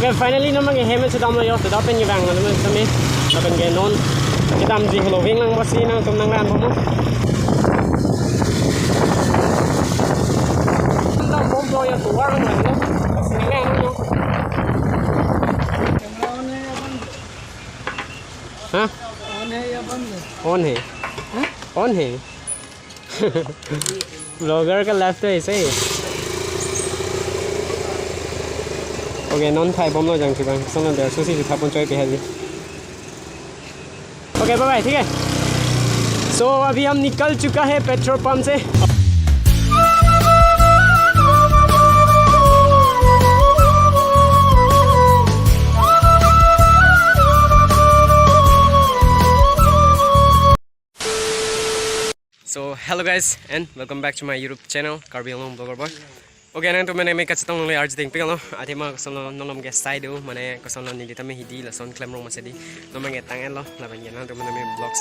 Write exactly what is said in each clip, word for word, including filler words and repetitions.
Okay, finally, non abangke hem chedamlo yo, chedam pen kevang, non abang tame, lapen ke non kedamji heloving lang pusi nangtum nanglang bomnon. Dam bomlo yo, tovar lang lo, pusi nanglang bomnon. Camera on hai ya band? Ha? On hai ya band? On hai. Ha? On hai. Vlogger ka life to aise hi. Okay, non thai bomlo jangsi bang. Sono der susi si thapon choi pe hali. Okay, bye bye, ठीक है? So, अभी हम निकल चुका है petrol pump से। So, hello guys, and welcome back to my YouTube channel, Karbi Anglong Vlogger Boy. Okay, nangtum mane me kachetong longle arji ding pik lo. Athema kosonlo non malom ke sai do, mane kosonlo neli tame hidi lason klem rong masi di. Non abangke tang-etlo, lapen ke nangtum mane me vlogs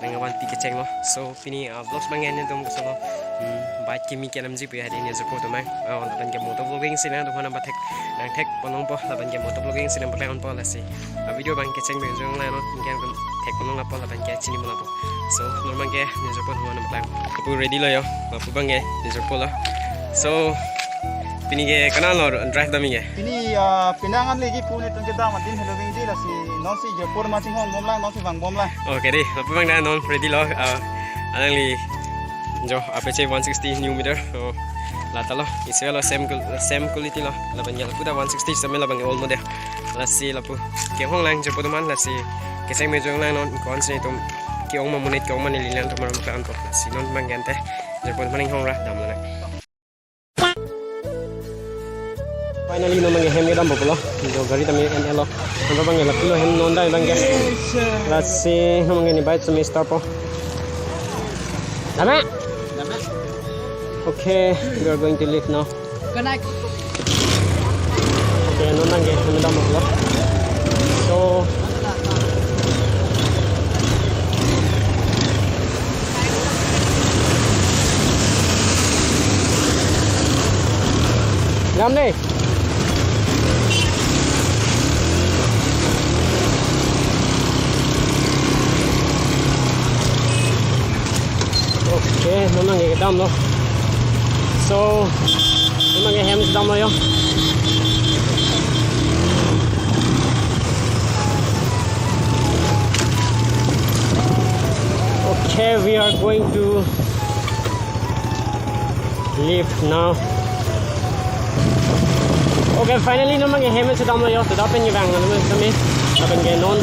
nangvanpi kechenglo. So, pini, ah, vlogs abangke nangtum kosonlo, hmm, bike kimi kenamji pu hadi ne jupo tumang. Ah, lapen ke moto vlogging si nangtum aphan nangpathek, nangthek ponlongpo, lapen ke moto vlogging si nangpaklangpo lasi. Ah, video abang kecheng pen jong la non, ingke nangtum thek ponlong lapo lapen ke chini mo lapo. So, non abangke ne jupo aphan nangpaklang. Lapu ready lo yo, lapu abangke ne jupo lo. So, pini ke konat lo drive dam-ik ke? Pini, ah, penang an legi pu netum kedam adin heloving di lasi non si jirpo ma chinghon bomlang, non si vang bomlang. Okay di, lapu abang dak non ready lo, ah, alangli jo Apache one sixty new meter, so, la ta lo, isi lo same qual-, same quality lo, lapen ke lapu ta one sixty same lapen ke old model. Lasi lapu kehong lang jirpo atum aphan, lasi kecheng me jong lang non, ingkoi si netum ke-ong ma monit ke-ong ma neli nangtum aphan nangpaklang to. Lasi non abangke ante jirpo atum aphan inghong ra damlo nang. Finally, non abangke hem kedam bomlo. Jo gari tame en-etlo. Non abangke lapu lo hem non dai abangke. Lasi non abangke ne bike tame start po. Dame? Okay, we are going to leave now. Good night. Okay, non abangke hem kedam bomlo. So, Lam dei. Okay, non abangke kedamlo. So, non abangke hem damlo yo. Okay, we are going to leave now. Okay, finally, non abangke hem chedamlo yo, chedam pen kevang, non abang tame, lapen ke non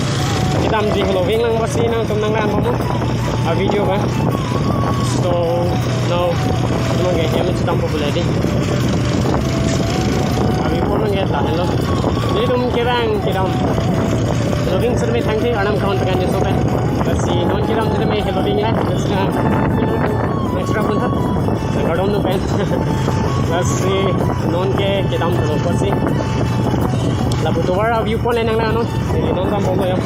kedamji heloving lang pusi nangtum nanglang bomnon. Ah, video ba. So, now, non abangke hem chedampo pu le di. Abi pon abangke ta helo. Nelitum kevang kedam. Heloving sir me thangte Arnam account pen kan je so pen. Lasi non kedam sir me heloving la. Lasi, ah, extra pun tha. Nangkardom nu pen. Lasi non ke kedam lo pusi. Lapu tovar a-view point le nanglang non. Neli non dam bomlo yo.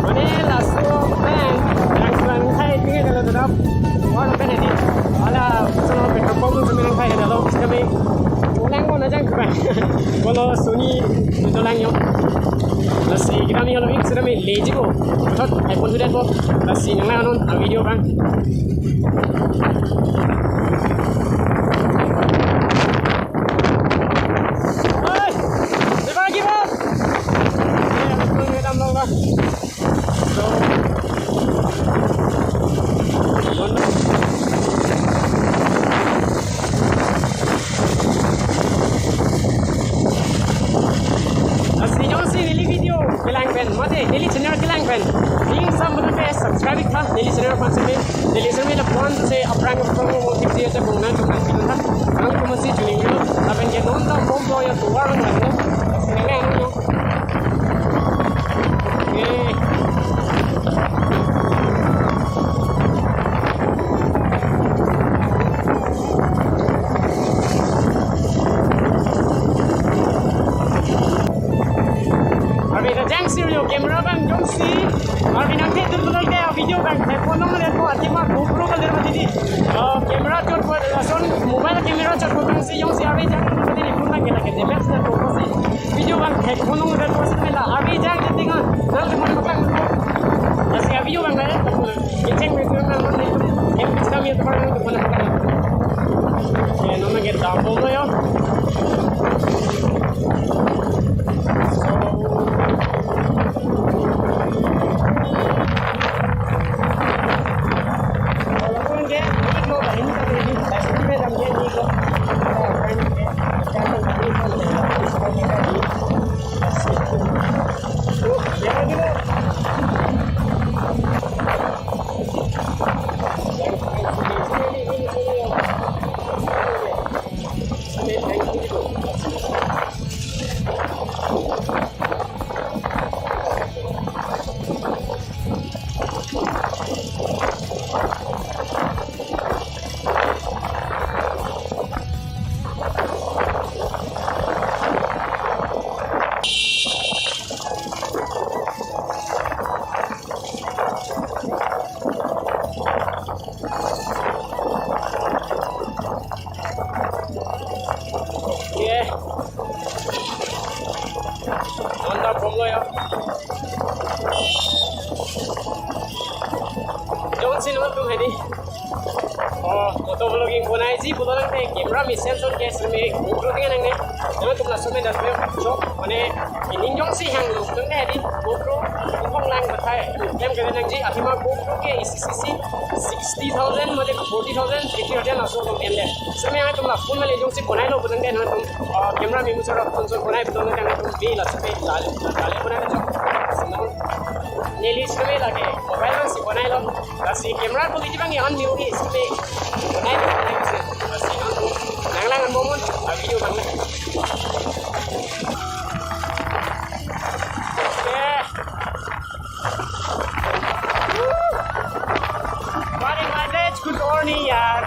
Mane laso pen, yang suan khai tinggal dalam dalam. Wala pen ini, wala sono petrol pump sumber khai dalam, kami ulang ko na jang ko. Kalau suni itu lang yo. Lasi kami kalau ini sudah main leji ko. Betul, iPhone sudah ko. Lasi nanglang non a-video bang. Hey, never give up. So, lasi jongsi neli video kelang pen, mate neli channel kelang pen, ning sam butang ke subscribe tha neli channel aphan seme. Neli channel lapuan se aphrang aphrang mo tip dia te bung nangtum nangpidun tha. Nangtum si juni yo, lapen ke non ta bom lo ya tuar nang lo. Sini nang lo. Arve ta jang sir yo, camera bang jongsi arve nangthekdun pulote video bang theklong nangpo, athema GoPro kalir mati di. Oh, camera chot po, lason mobile camera chot po bang si jongsi arve jang mati di, phone bang ke lake damage nangpo si. Video bang theklong nangpo si mela arve jang jetingan nang teman makan. Lasi video bang na, kecheng me tuan nang nang em kami teman nang teman makan. Ya, non ke double lo yo. Ye. Honda bom lo ya. Jongsi nangtum hedi. Oh, moto vlogging bonaiji pulo tangte camera mesen ason ke seme GoPro tingan nangne. Nangtum laso me das me chok mane ining jongsi hang lo tangte hedi GoPro iphong lang bathai klem kere nangji, athema GoPro ke isi isi sixty thousand mane forty thousand, fifty thousand laso atum enle. Seme nangtum la phone male jongsi bonai lo tangte nangtum, ah, camera memu sara phone so bonai tangte nangtum be la seme la la bonai chok. Sino neli seme lake mobile si bonai lo. Lasi camera quality bang ya on miu hi seme. Nai nai nai si. Lasi nang nang lang an momon a video bang na. Okay. What a mileage, good morning, yaar.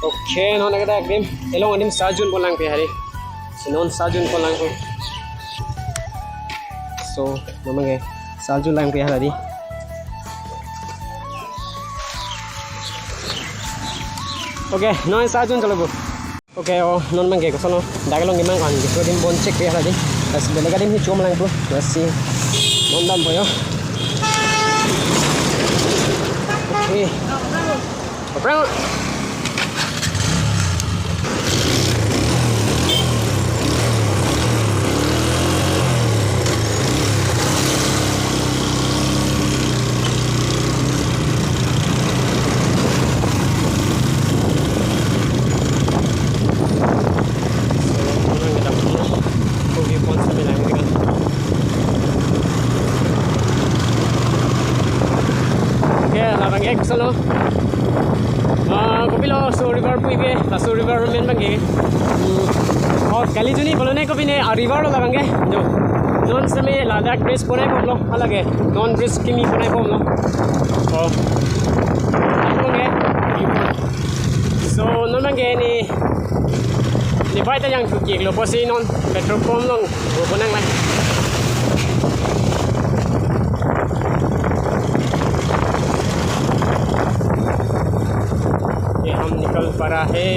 Okay, non agak dak dim. Elong adim sajun pon lang pe hari. Si non sajun pon lang pe. So, non ke sajun lang pe hari. Okay, non sajun chalo bo. Okay, oh, non bang ke koson lo. Dak along kemang an, ko adim bon check pe hari. Lasi beleg adim hi chom lang po. Lasi non dam po yo. Okay. Aphrang. Okay, labang ke koson lo. Ah, kopilo, laso river pu ke, laso river men bang ke. Hmm. Oh, kali juni pulo ne kopine, ah, river lo labang ke. Jo. Non seme ladak bridge bonai bomlo, hala ke. Non bridge kimi bonai bomlo. Oh. Labang ke. So, non bang ke ne, ne bai ta yang tukik lo, pusi non petrol pump along ro bonang lang. ये हम निकल पड़ा है।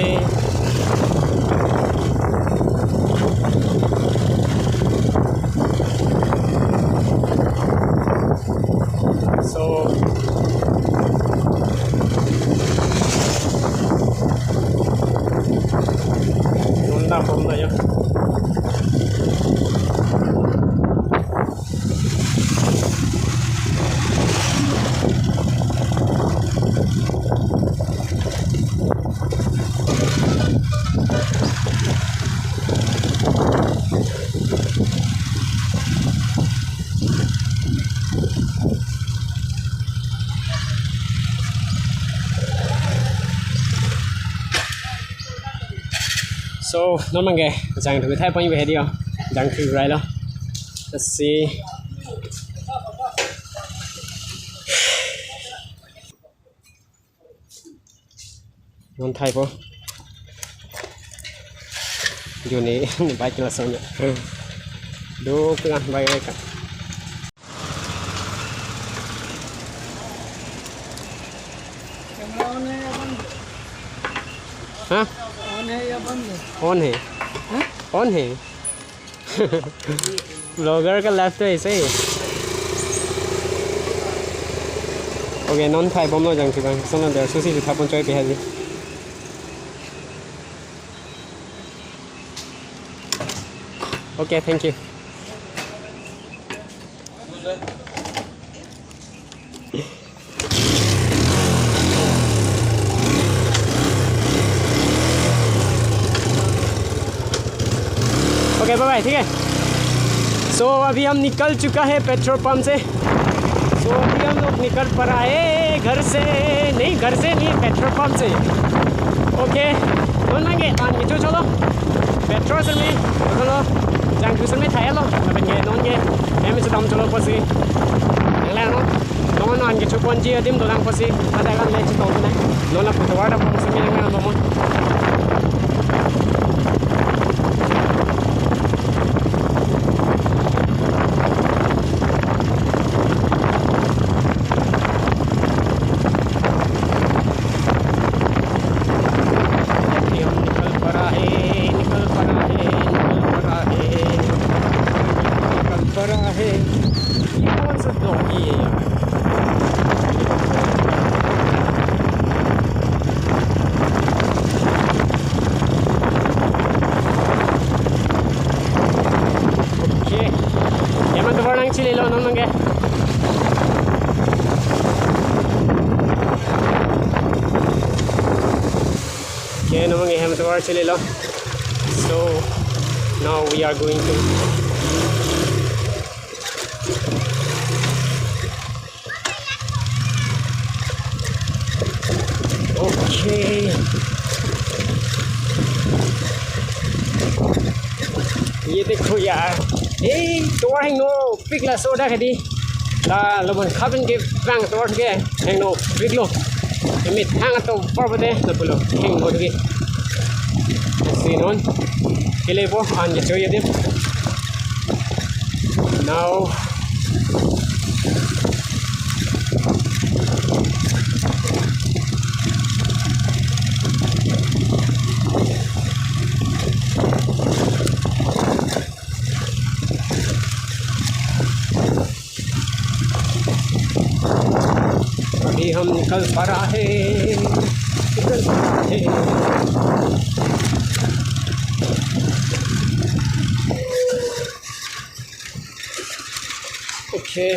Kom na yo. So, non abangke jangthu kethai pon ibe hedi yo. Jangthu rai lo. Let's see. Non thaipo. Juni bike lason ya. Do kan bike kan. Camera on hai ya band? Huh? On hai ya band? On hai. Huh? On hai. Vlogger ka life to aise hi. Okay, non thai bomlo jangthu abang. Sono der susi jutha pon choi pe haji. Okay, thank you. Okay, bye bye, ठीक है। सो अभी हम निकल चुका है petrol pump से। सो अभी हम लोग निकल पड़ा है घर से, नहीं, घर से नहीं, पेट्रोल पंप से। Okay, non abangke an kecho cholo, petrol से में, cholo, jangthu से में thai lo, lapen ke non ke, em se dam cholo pusi. Nang lang lo. Non an kecho ponji adim dolang pusi, ada kan le chetong na. Non lapu tovar ta pusi me nang mo. अभी हम निकल पड़ा है, निकल पड़ा है, निकल पड़ा है, निकल पड़ा है। ये कौन सा डॉगी है यार? Okay. Hem atovar nangchililo non abangke. Okay, non abangke hem atovar chililo. So now we are going to Okay. ये देखो यार, ए, tovar hingno, pik laso dak hedi. La, labang khapen ke bang tovar ke hingno, pik lo. Emit hang atovar pute, lapulo, hingno ke. Si non, kelepo, an kecho adim. Now, अभी हम निकल पड़ा है, निकल पड़ा है। Okay.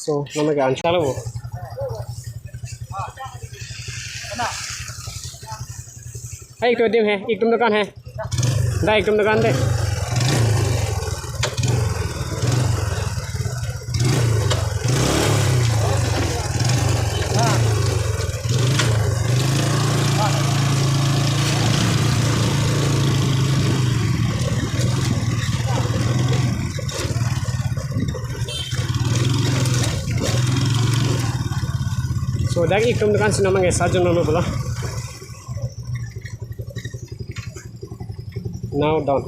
So, non abangke an chalo bo. Hai, ek tum adim hai, ek tum dukan hai. Dak ek tum dukan de. So, dak ek tum dukan si non abangke sat jon lo pulo. Now done.